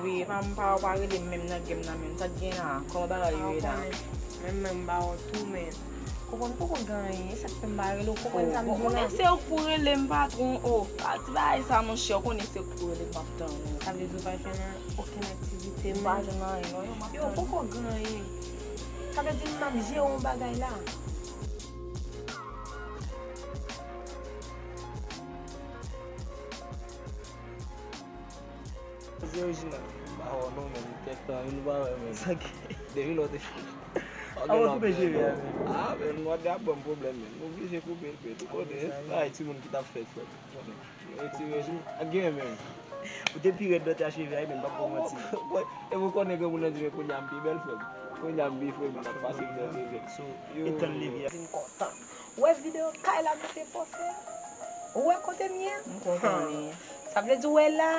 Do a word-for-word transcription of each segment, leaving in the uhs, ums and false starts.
Wi, pa m pa w pa rele m menm nan game nan menm. Sa k gen la? Kòman bagay yo ye la? Menm menm ba w tou men. Konprann poko gen anyen, e sa k fè m pa rele w, konprann sa m di w la. Ou konnen se ou k pou rele m patwon, o. A ti bagay sa monchè, ou konnen se ou k pou rele m, m ap tann ou. Sa vle di ou pa jwenn okenn aktivite menm? M pa jwenn anyen non, yo, m ap tann ou. Yo, poko gen anyen. Sa vle di m ap jere yon bagay la. Se orijinal. M pa wè w non, men kèk tan, nou pa wè, men. Sa gen? Depi lè w te. Avan koupe jere a, men. A, men, nou ap ban m pwoblèm, men. Nou oblije koupe l, men. Tou kote, e bagay timoun ki t ap fèt, frè m. Ou konnen. Ou retire l. Ak gen, men. Ou te pi rèd lè w te achte vè a, men, m p ap ba w manti. E ou konnen granmoun nan di, men, kounye a m pi bèl, frè m. Kounye a m pi frè m, m ap pase m nan leve. So, e tann leve a. Vin kontan. Ou wè videyo kay la nou te poste? Ou wè kote m ye? M kontan wi. Sa vle di ou wè la,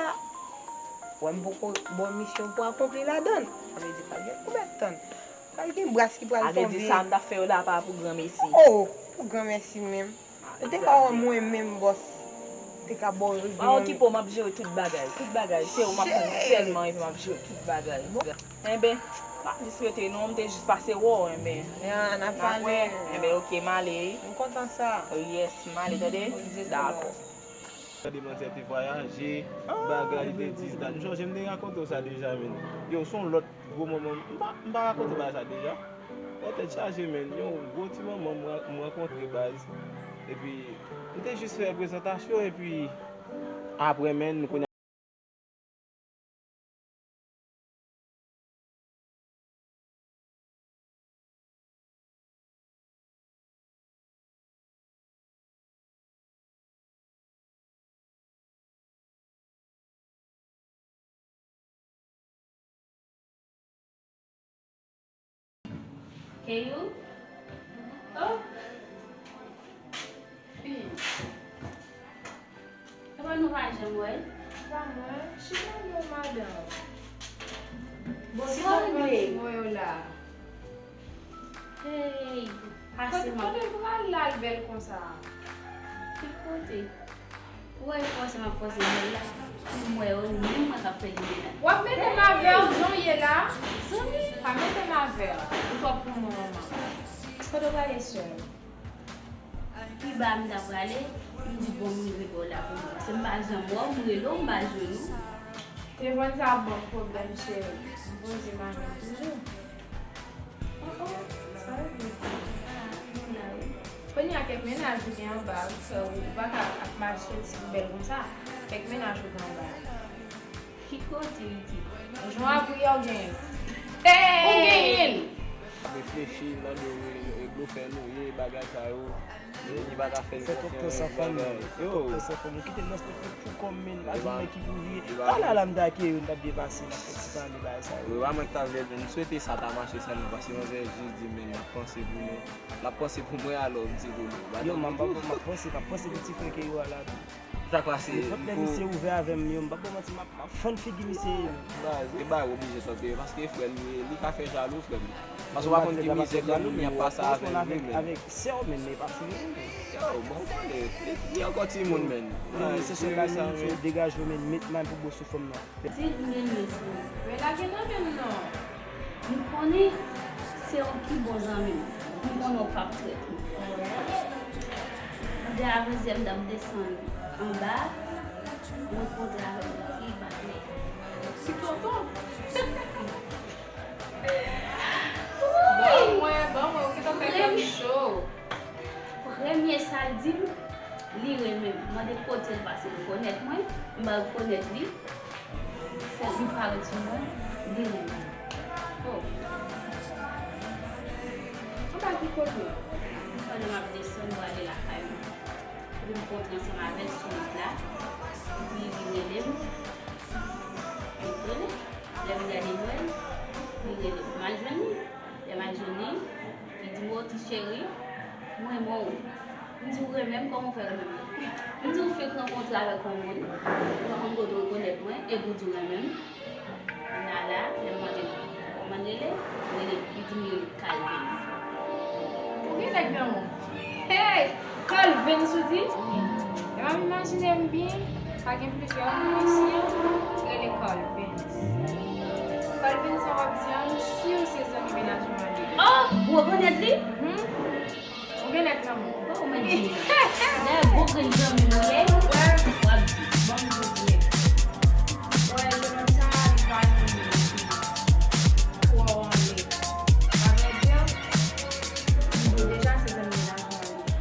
ou wè m poko bon misyon pou akonpli ladan l. Sa vle di pral gen pou mèt tann. Pral gen bras ki pral tonbe. Sa vle di sa m t ap fè yo la pa pou granmesi. Oh, pou granmesi menm. Ou te ka wè mwen menm bòs. Te ka ba w rezon. Pa okipe w, m ap jere tout bagay. Tout bagay, se ou m ap tann sèlman epi m ap jere tout bagay. Enben, m ap jis rete non, m te jis pase wè w, enben. Ya, n ap pale. Enben, oke, m ale wi. M kontan sa. Yes, m ale, tande? Dakò. Gade manzè te vwayaje, bagay, li te dis dat. M chonje m te rakonte w sa deja, men. Yo, se yon lòt gwo manman, m pa, m pa rakonte bagay sa deja. Mwen tèt chaje, men. Yon gwo ti manman m ra-, m rankontre, baz. Epi, m te jis fè prezantasyon, epi apre, men, kounye Keyou? Oh! Fi. Epa nou pa janm wè? Se pa mwen. Chita non, madanm. Bon, ki bagay mwen yo la? Hey, pase m ap. Kote, kote l pral la, l bèl konsa? Ki kote? Ou wè fòse m ap fòse bèl la. Pou m wè yo, ni mwen k ap fè li menaj. W ap mete m avè w, jan w ye la? Zanmi, pa mete m avè w. Ou twòp pou mwen, manman. Kote w prale, sè m? Pi ba m ta prale, m di bon, m rive bò w la pou mwen. Se m pa janm wè w, m rele w, m pa jwenn ou. Telefòn sa ap ban m pwoblèm, cheri. M poze m avè l toujou. Oh, oh, sa regle. Ah, nou la, wi. Kounye a, kèk mennaj ou gen anba, ou fè, ou pa ka ap mache soti bèl konsa. Kèk mennaj ou gen anba. Ki kote li te? Jan w ap ri a, w genyen. Ou genyen l! Reflechi, mande w, e, e, blofè nou ye, bagay sa yo. Li pa ka fè n konfyans, bagay. Yo. Ou kite m nan stop pou kòm, men, pa di mwen ki pou vire. Talè a la m ta ke yo, m t ap depase, m ap fè ti pale bagay sa yo. Yo, pa mwen ki ta vle, m swete sa ta mache sèlman, paske manzè jis di, men, l ap panse pou nou. L ap panse pou mwen, alò, m di pou nou. Yo, m ap, m ap panse, m ap panse pou ti frè ke yo a la tou. Sa k pase? Telefòn nèg misye ouvè avè m, yo, m p ap ba w manti, m ap, m ap fann figi misye. Baz, e ba oblije tòpye, paske frè l li ye, li ka fè jalou, frè m. Paske w pa konn ki mizè granmoun li ap pase avè l, wi, men. Avèk sè w, men, men pa fini, men. Yo, bon, konnen, li, li ankò timoun, men. Men, men, se sèl la, men, se degaje w, men, met may pou bo sou fanm nan. Di m gen mesye. Men lage nan men m non. M konnen se yon ki bon zanmi m. M konnen w p ap trete m. M te avè zyèm dam desann anba, rankontre avè yon ti patnè. Ti tonton. Ban mwen, ban mwen, ou gentan fè kè m cho. Premye sa l di m, li renmen m. M mande kote l pase rekonèt mwen, m pa rekonèt li. Fò m parèt sou mwen, li renmen m. Oh. Anba ki kote? Pandan m ap desann pou ale lakay mwen. Epi m kontre ansanm avè l sou wout la. Epi li vin rele m. M rele. Lè m gade m wè l, li rele m. M al jwenn li. Lè m al jwenn li, li di m, "O, ti cheri, m renmen w." M di, "Ou renmen m? Kòman w fè renmen m?" M di, "Ou fenk rankontre avèk yon moun, ou pa konn kote w rekonèt mwen, epi w di w renmen m." Kounye a la, lè m mande l, "Kòman l rele?" Li di m li rele Calvin. Ou gen nèg nan men w? Hey! Calvin, ou di? Wi. E m ap imajine m byen. Pa gen plizyè moun isi an, rele Carl Vince. Carl Vince sa w ap di an, m si w se zanmi mennaj mwen li ye. Oh, ou rekonèt li? Mhm. Ou genlè t nan men w. Bon, ou mèt di. Dayè, gwo grenn zanmi nou ye, w ap di. Bon, m di w byen. Wè, jennonm sa, li pa yon moun ki twò anlè. Sa vle di, m di w deja, se zanmi mennaj mwen li ye.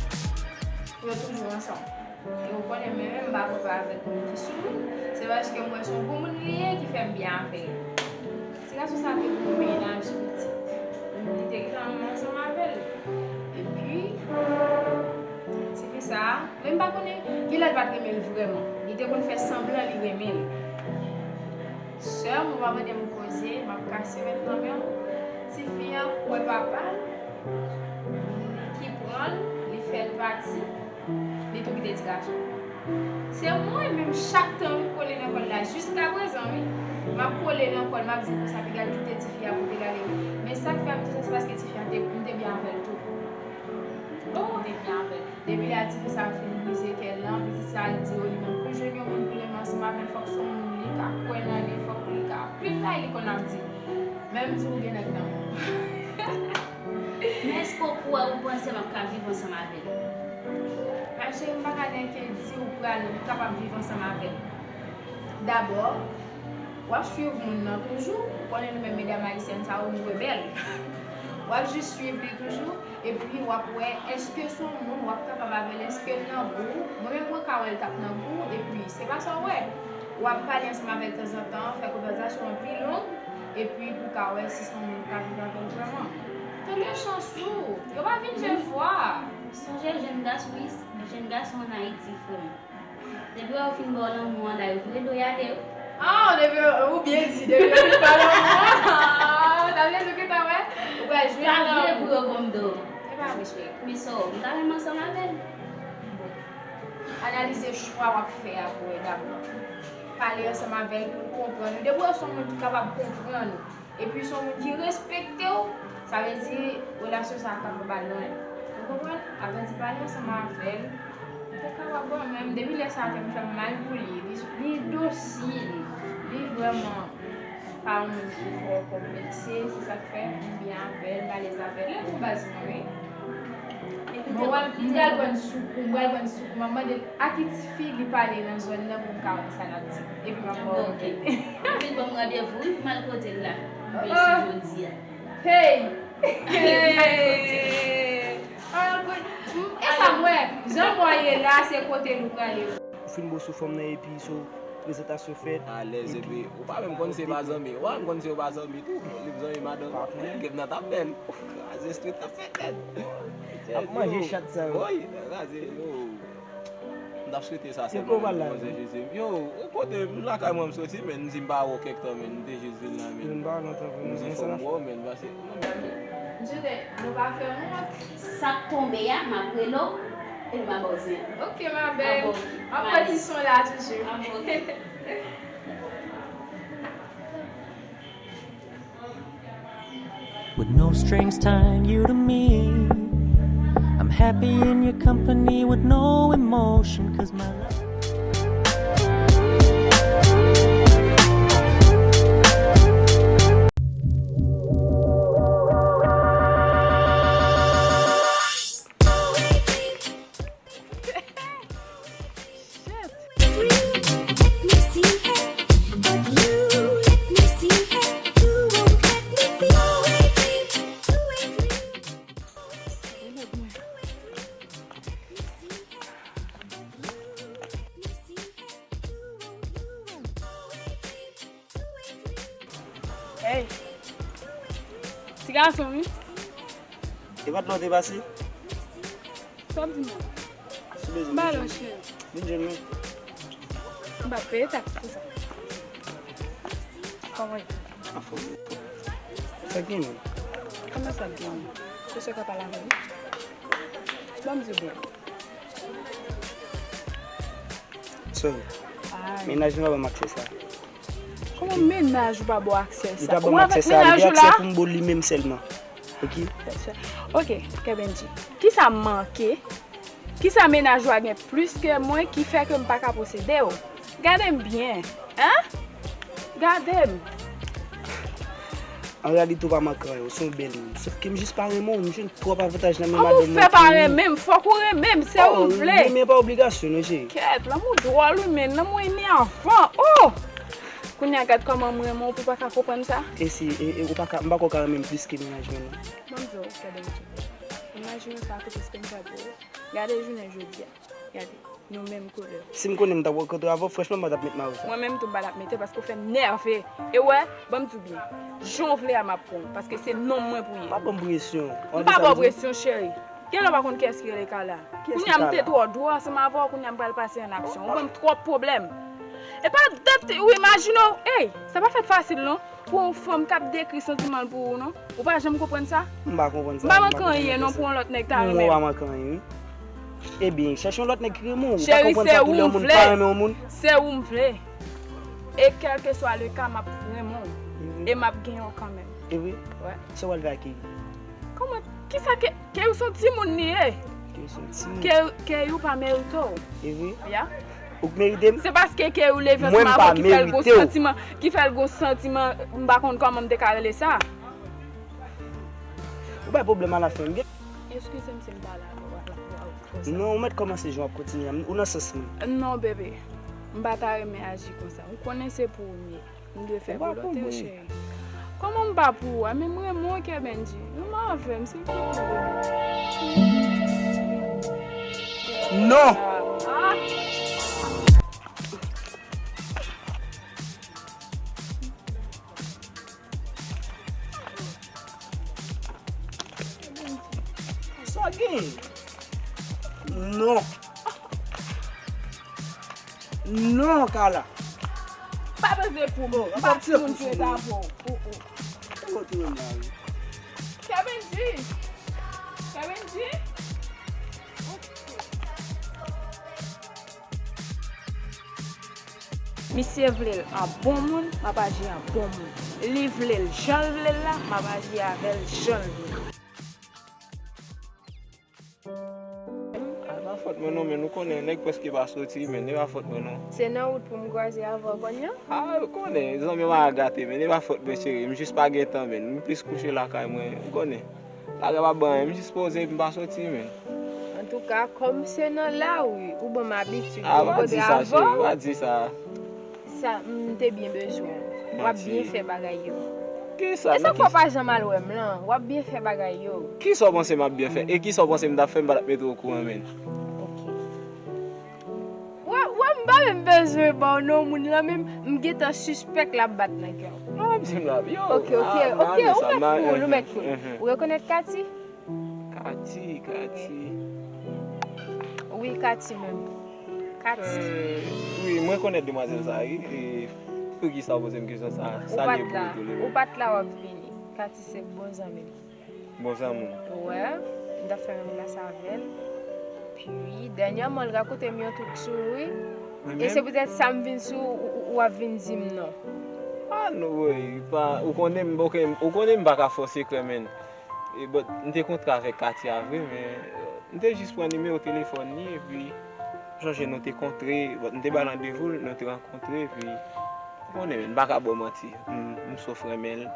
Yo toujou ansanm. E ou konnen mwen menm m pa konprann avèk moun ki sou moun. Se paske m wè se yon bon moun li ye ki fè m byen avè l. Ti gason sa te gen yon mennaj pitit. Li te gentan ansanm avè l. Epi, tifi sa, men m pa konnen, genlè l pa t renmen l vrèman. Li te konn fè sanblan li renmen l. Sè m, ou pa mande m koze, m ap kase mèt nan men w. Tifi an kwè papa l, ki pran l, li fè l pati. Li tou kite ti gason. Se mwen menm, chak tan m kole nan kò l la, jiskaprezan, wi. M ap kole nan kò l, m ap di konsa, piga l kite tifi a pote l ale. Men sa k fè m di sa, se paske tifi a te, m te byen avè l tou. M te byen avè l. Depi lè a tifi sa fin brize kè l lan, pitit sa al di, o, li menm pou jwenn yon moun pou l renmen ansanm avè l, fòk se yon moun li ka kwè nan li, fòk li ka, anpil bagay li konn ap di. Men m di w gen nèg nan men w. Men èske w kwè, ou panse m ap ka viv ansanm avè l? Macheri, m pa ka nenke di w pral kapab viv ansanm avè l. Dabò, w ap swiv moun nan toujou. Ou konnen nou menm medam ayisyèn sa yo, nou rebèl. W ap jis swiv li toujou, epi w ap wè èske se yon moun w ap kapab avè l, èske l nan gou w. Mwen menm mwen ka wè l t ap nan gou w, epi se pa sa w wè. W ap pale ansanm avè l tanzantan, fè konvèsasyon an pi long, epi pou w ka wè si se yon moun k ap viv avè l vrèman. Tande chans ou, yo pa vin jèn fwa. Sonje jèn gason isi, jèn gason ann Ayiti, frè m. Depi w wè yo fin ba w lanmou an la, yo vire do y ale wi. Ah, depi ou byen di, depi yo fin ba w lanmou an, sa vle di w gentan wè, ou pral jwenn lanmou. Sa vre pou yo ban m do. E pa vre, cheri. Men so, m ta renmen ansanm avè l. Analize chwa w ap fè a pou wè dabò. Pale ansanm avè l pou l konprann ou. Depi w wè se yon moun ki kapab konprann ou, epi se yon moun ki respekte w, sa vle di relasyon sa a kapab al lwen. Ou konprann? Apre di pale ansanm avè l, ou te kapab bon, men depi lè sa a te fè m mal pou li. Li, li dosil, li vrèman pa yon moun ki twò konplekse, se sa k fè m byen avè l, m alèz avè l. Li bon baz mwen, wi. Bon, m pral pran soukou, m pral pran soukou, m ap mande l a ki tifi li pale nan zòn nan pou m ka wè sa l ap di. Epi m ap ba w nouvèl. Epi l ban m randevou wi pou m al kote l la. M vle sou jodi a. Hey! Hey! Ah, bon, e sa m wè, jan mwen ye la, se kote l ou prale. Ou fin bo sou fanm nan epi so prezantasyon fèt. Alèz epi ou pa menm konn si e pa zanmi. Ou pa menm konn si yo pa zanmi tou. Li zanmi madanm. Kèm nan t ap bèl. Kraze street ap fè tèt. Ap manje chat sa yo. Woy, kraze yo. M t ap swete sa sèlman, men manzè Jezi. Yo, kote m lakay mwen m soti, men m di m pa wè w kèk tan, men m te jis vin la, men. Vin pa lontan vre, m di fò m wè w, men pase. M swete nou pa fè wont. Sa k tonbe a, m ap rele w, epi m ap ba w zen an. Ok, ma belle. M ap pran ti son la toujou. With no strings tying you to me, I'm happy in your company with no emotion, 'cause my love. Hey! Ti gason, wi. E pa t la w te pase? Sa w ap di mwen? Si bezwen, m pa la, cheri. Vin jwenn mwen. M pa peye taks pou sa. Kòman ye? Anfòm. Sa k genyen? Kòman sa k genyen? Se sè k ap pale avè w. Ban m di w byen. Sorry. Ay. Mennaj mwen pa ban m aksè sa. Kòman mennaj ou pa ba w aksè sa? Li pa ban m aksè sa, li gen aksè pou m ba w li menm sèlman. Ok? Ok, Kè Bendji. Kisa m manke Kisa mennaj ou a gen plis ke mwen ki fè ke m pa ka posede w? Gade m byen, en? Gade m. An reyalite, ou pa manke anyen, ou se yon bèl moun. Sòf ke m jis pa renmen w, m jwenn twòp avantaj nan men madanm mwen. Kòman ou fè pa renmen m? Fòk ou renmen m, se ou m vle. Renmen pa obligasyon non, cheri. Kèt, lanmou dwòl wi, men lanmou enèvan. Oh! Kounye a gad kòman m renmen w pou w pa ka konprann sa. E si, e, e, ou pa ka, m pa kwè w ka renmen m plis ke mennaj mwen non. Ban m di w, gade yon ti bagay. Imajine w sa kote Spencer dwe. Gade jounen jodi a. Gade, nou menm koulè. Si m konnen m t ap rankontre avè w, franchman m pa t ap met mayo sa. Mwen menm tou m pa t ap mete paske w fè m nève. E w wè, ban m di w byen. Jan w vle a m ap pran w, paske se nonm mwen pou w ye. Pa ban m presyon. M pa ba w presyon cheri. Genlè w pa konn kiyès ki rele Carla. Kounye a m te twò dou ansanm avè w, kounye a m pral pase an aksyon. Ou ban m twòp pwoblèm. E pa dat ou imajine w. Ey, sa pa fèt fasil non. Pou yon fanm k ap dekri santiman l pou ou non. Ou pa janm konprann sa? M pa konprann sa. M pa manke anyen non pou yon lòt nèg ta renmen m. Ou pa manke anyen wi. Ebyen, chèche yon lòt nèg ki renmen w. Ou pa konprann sa tou lè yon moun pa renmen yon moun. Se ou m vle. E kèlkeswa le ka, m ap renmen w. E m ap genyen w kanmenm. E vre? Wè. Sa w al fè ak Keyou? Kòman? Kisa ke, Keyou se yon timoun li ye. Keyou se yon timoun. Keyou pa merite w. E vre? Ya. Ou k merite m? Se paske ke ou leve ansanm avè w ki fè l gon santiman, ki fè l gon santiman, m pa konn kòman m te ka rele sa. Ou bay pwoblèm alafen. Eskize m si m pale avè w konsa. Non, ou mèt kòmanse jan w ap kontinye a, ou nan sans mwen. Non, bebe, m pa ta renmen aji konsa. Ou konnen se pou ou m ye. M dwe fè volonte w, cheri. Kòman m pa pou ou a? Men m renmen w, Kevendji. Renmen avè m, silvouplè. Non! Sa gen? Non. Non, Carla. Pa bezwen pou mwen. M pa timoun ki ret avè w. Kevendji. Kevendji. Misye vle l an bon moun, m ap aji an bon moun. Li vle l jan l vle l la, m ap aji avè l jan l vle l. A, pa fòt mwen non, men ou konnen nèg prèske pa soti, men e pa fòt mwen non. Se nan wout pou m kwaze avè w kounye a? A, ou konnen, zanmi m a gate, men e pa fòt mwen cheri, m jis pa gen tan, men m plis kouche lakay mwen, ou konnen. Lagè pa ban anyen, m jis poze epi m pa soti, men. Antouka, kòm se nan lari ou ban m abitid pou m poze avè w. A, pa di sa, cheri, pa di sa. Sa, m te byen bezwen w. W ap byen fè bagay yo. Kisa? E sa k fè w pa janm al wè m lan? W ap byen fè bagay yo. Kisa w panse m ap byen fè? E kisa w panse m t ap fè m pa t ap mete w okouran, menn? Ok. W wè, w wè, m pa menm bezwen ba w non, moun lan menm, m gentan sispèk l ap bat nan kè w. A, m di m l ap, yo. Ok, ok, ok, ou mèt foul, ou mèt foul. Ou rekonèt Katy? Katy, Katy. Wi, Katy menm. Katy. Wi, mwen konèt demwazèl sa wi. E poukisa w poze m kesyon sa? Salye pou ou tou li menm. Ou pa t la, ou pa t la, w ap vini. Katy se bon zanmi m. Bon zanmi w. Wi, m t ap fè menm klas avè l. Pi, dènyèman, l rakonte m yon trik sou ou wi. E se poutèt sa m vin sou ou, ou, ou ap vin di m non. A non, wi, pa, ou konnen m, ou konnen m pa ka fè w sekrè, menn. E, but, m te kontre avèk Katia vre, men, euh, m te jis pran nimewo telefòn li, epi m sonje nou te kontre, but, m te ba l randevou, nou te rankontre, epi, ou konnen, men, m pa ka ba w manti, m, m sof renmen l,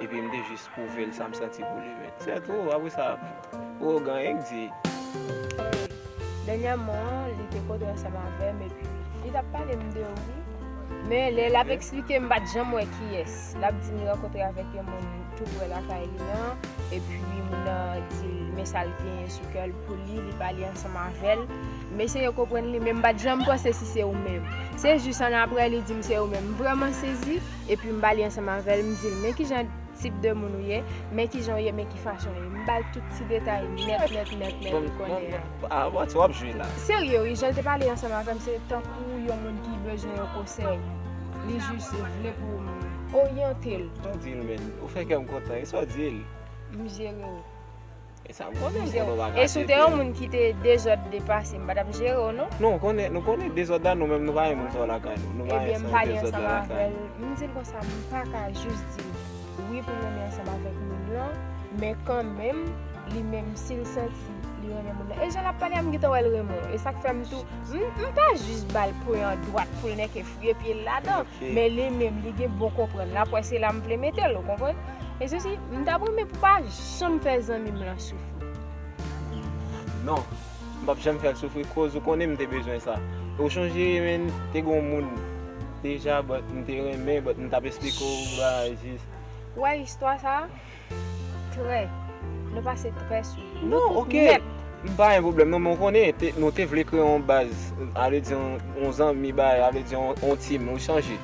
epi m te jis pwouve l sa m santi pou li, men. Sètou, apre sa, ou gen anyen k di. Dènyèman, li te kontre ansanm avè m, epi li t ap pale m de ou wi. Men lè l ap eksplike m, m pa t janm wè kiyès. L ap di m li rankontre avèk yon moun tou prè lakay li an, epi moun nan di l men sa l genyen sou kè l pou li, li pale ansanm avè l. M eseye konprann li, men m pa t janm panse si se ou menm. Se jis annapre li di m se ou menm. M vrèman sezi, epi m pale ansanm avè l, m di l men kijan tip de moun ou ye, men kijan w ye, men ki fason w ye. M ba l tout ti detay nèt, nèt, nèt, nèt, ou konnen an. A, bon, w ap jwe la. Serye wi, jan l te pale ansanm avè m, se tankou yon moun ki bezwen yon konsèy. Li jis vle pou m oryante l. Sa w di l, menn? Ou fè kè m kontan, e sa w di l? M jere w. E sa m konnen, m konnen w pa ka jere. E si w te yon moun ki te dezòd depase, m pa t ap jere w non. Non, w konnen, nou konnen dezòd la, nou menm nou pa renmen sa w lakay nou. Nou pa renmen sa dezòd la lakay nou. Ebyen, m pale ansanm avè l, m di l konsa, m pa ka jis di l wi pou l renmen ansanm avèk moun lan, men kanmenm, li menm, si l santi Li renmen moun nan. E jan l ap pale a, m gentan wè l renmen w. E sa k fè m tou, m, m pa jis ba l pwen an dwat pou l nèke fouye pye l ladan. Men li menm, li gen bon konprann. L ap wè se la m vle mete l, ou konprann? E sesi, m t ap renmen pou pa janm fè zanmi m lan soufri. Non, m p ap janm fè l soufri koz ou konnen m te bezwen sa. Ou chonje, men, te gen yon moun deja, but m te renmen, but m t ap esplike w bagay jis. Ou wè istwa sa a? Trè. Nou pase trè sou. Non, ok. M pa gen pwoblèm non, men w konnen, te, nou te vle kreye yon baz, ale di yon, yon zanmi bay, ale di yon, yon team, ou chanje.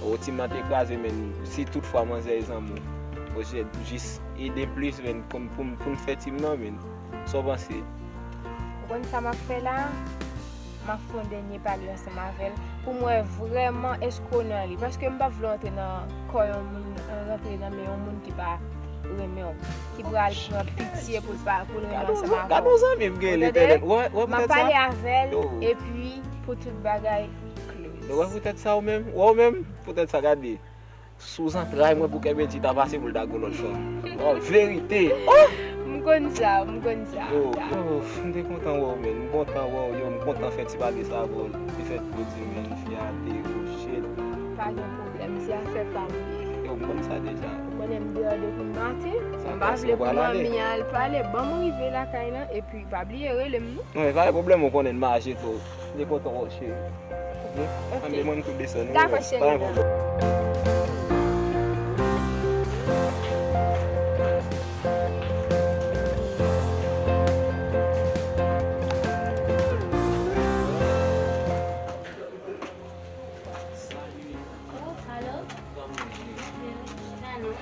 O, team nan te kraze, men si toutfwa manzè e zanmi w, o, jis ede plis, men, pou, pou, pou n fè team nan, men. Sa w panse? Ou konn sa m ap fè la? M ap fè yon dènye pale ansanm avè l pou m wè vrèman èske w nan li. Paske m pa vle w antre nan kò yon moun, rantre nan men yon moun ki pa renmen w, ki pral pran pitye pou l pa, pou l renmen ansanm avè w. Gade yon zanmi m gen Letènèl. Ou wè poutèt sa? M ap pale avè l, epi pou tout bagay close. Ou wè poutèt sa ou menm? Ou wè ou menm? Poutèt sa, gade. Sou zantray mwen pou Kèbedi ta pase pou l ta gwo lòt fwa. An verite. Oh! M konn sa, m konn sa. Yo, yo, m te kontan wè w, men. M kontan wè w, yo, m kontan fè ti pale sa avè w. Li fèt pou di, men, fyate, oh shit. Pa gen pwoblèm, se afè pa m li ye. Yo, m konn sa deja. Ou konnen m deyò depi maten. M pa vle pou manmi al pale. Ban m rive lakay lan, epi pa bliye rele m non. Non, e pa gen pwoblèm, ou konnen m mache tou. M te kontan wè w, cheri. Anben, mwen m tou desann wi. Dakò, cheri. Pa gen pwoblèm. Oh, alo? Kòman w ye? Chita non.